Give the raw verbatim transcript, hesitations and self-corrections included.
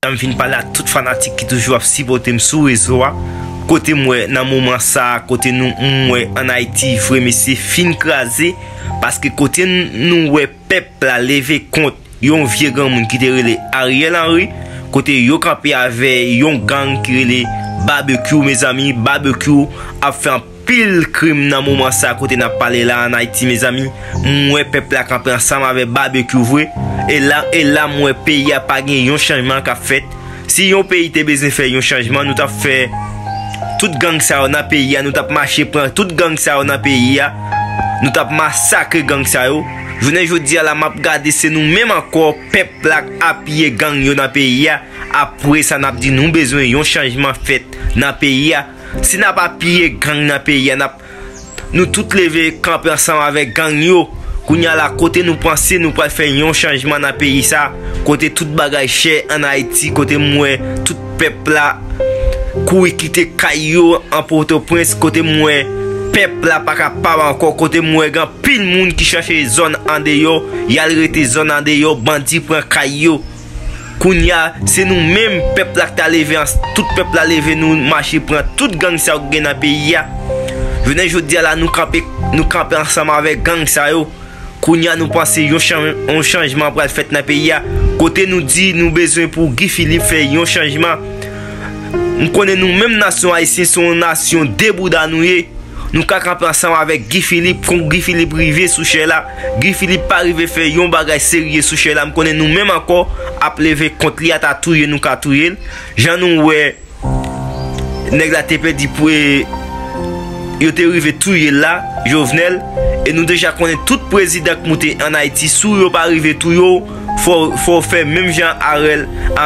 Ann vin pale ak tout fanatik ki toujou ap sipòte m sou rezo a. Kote m wè nan moman sa a, kote nou m wè ann Ayiti vre mesye fin kraze, paske kote n- nou wè pèp la leve kont yon vye granmoun ki te rele Ariel Henry, kote yo kanpe avè yon gang ki rele Babekyou, mezanmi, Babekyou ap fè anpil krim nan moman sa kote n ap pale la ann Ayiti, mezanmi. M wè pèp la kanpe ansanm avè Babekyou vre. E la, e la m wè peyi a pa gen yon chanjman k ap fèt. Si yon peyi te bezwen fè yon chanjman, nou t ap fè tout gang sa yo nan peyi a, nou t ap mache pran tout gang sa yo nan peyi a, nou t ap masakre gang sa yo. Jounen jodi a la, m ap gade se nou menm ankò, pèp la k apiye gang yo nan peyi a. Apre sa, n ap di nou bezwen yon chanjman fèt nan peyi a. Si n ap apiye gang nan peyi a, n ap, nou tout leve kanpe ansanm avèk gang yo. Kounye a la, kote nou panse nou pral fè yon chanjman nan peyi sa, kote tout bagay chè ann Ayiti, kote m wè tout pèp la kouri kite kay yo an Pòtoprens, kote m wè pèp la pa kapab ankò, kote m wè gen anpil moun ki chache zòn andeyò, y al rete zòn andeyò, bandi pran kay yo. Kounye a, se nou menm, pèp la k ta leve, an- tout pèp la leve, nou mache pran tout gang sa yo ki gen nan peyi a. Jounen jodi a la, nou kanpe, nou kanpe ansanm avèk gang sa yo. Kounye a, nou panse yon chan- yon chanjman pral fèt nan peyi a. Kote nou di nou bezwen pou Guy Philippe fè yon chanjman. M konnen nou menm nasyon ayisyen se yon nasyon de bouda nou ye. Nou ka kanpe ansanm avèk Guy Philippe, kon Guy Philippe rive sou chè la, Guy Philippe pa rive fè yon bagay serye sou chè la, m konnen nou menm ankò ap leve kont li, ata touye nou ka touye l. Jan nou wè, nèg la te pèdi pou e, yo te rive touye l la, Jovenel, e nou deja konnen tout prezidan k moute ann Ayiti, si w yo pa rive touye w, fò, fò w fè menm jan Ariel Henry.